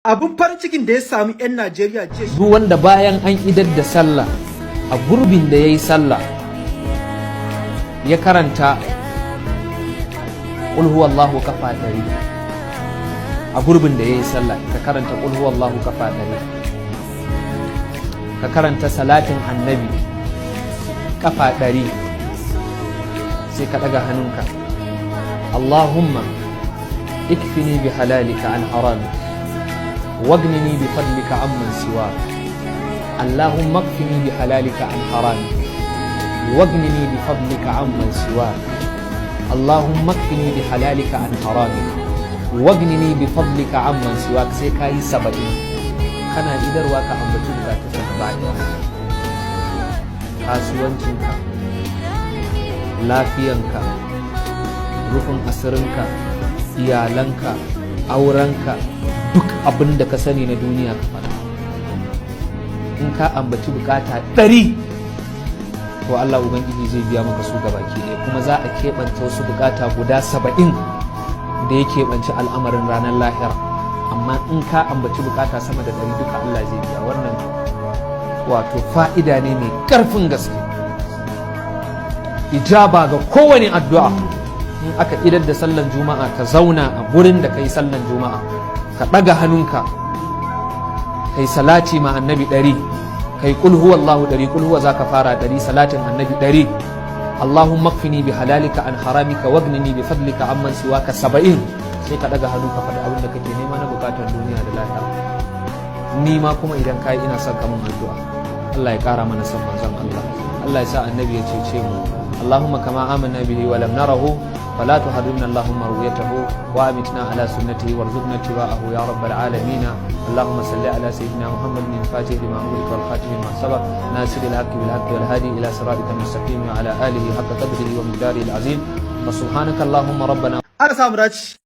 Abun farin cikin da ya sami 'yan Najeriya jiya Duk wanda bayan an idar da sallah, a gurbin da ya yi sallah, ya karanta "Qul huwallahu" kafa 100, a gurbin da ya yi sallah ka karanta "Qul huwallahu" kafa 100, ka karanta salatin Annabi kafa 100, sai ka ɗaga hannunka: "اللهم اكفني بحلالك عن حرامك واغنني بفضلك عمن سواك. اللهم اكفني بحلالك عن حرامك واغنني بفضلك عمن سواك. اللهم اكفني بحلالك عن حرامك واغنني بفضلك عمن سواك." Sai ka yi 70. Kana idarwa ka ambaci bukatunka gaba ɗaya: kasuwancinka, lafiyanka, rufin asirinka, iyalanka, aurenka, duk abin da ka sani na duniya ka faɗa. In ka ambaci bukata 100, to Allah Ubangiji zai biya maka su gabaki ɗaya. Kuma za a keɓance wasu bukata guda 70 da ya keɓanci al'amarin ranar lahira. Amma in ka ambaci bukata sama da 100, duka Allah zai biya. Wannan wato fa'ida ne mai ƙarfin gaske, ijaba ga kowane addu'a. In aka idar da sallan Juma'a, ka zauna a gurin da ka yi sallan Juma'a, ka ɗaga hannunka, kai salati ma Annabi 100, kai "Qul huwallahu" 100, "Qul huwa" za ka fara 100, salatin Annabi 100, "اللهم اكفني بحلالك عن حرامك واغنني بفضلك عمن سواك" 70, sai ka ɗaga hannu ka faɗi abin da kake nema na bukatar duniya da lahira. Ni ma kuma idan kai, ina son ka mun addu'a. Allah ya ƙara mana son manzon Allah. Allah ya sa Annabi ya cece mu. اللهم كما آمنا به ولم نره، فلا تحرمنا اللهم رؤيته، وأمتنا على سنته وارزقنا اتباعه يا رب العالمين. اللهم صل على سيدنا محمد الفاتح لما أغلق والخاتم لما سبق، ناصر الحق بالحق، والهادي إلى صراطك المستقيم، وعلى آله حق قدره ومقداره العظيم. وسبحانك اللهم ربنا Ana samu dace.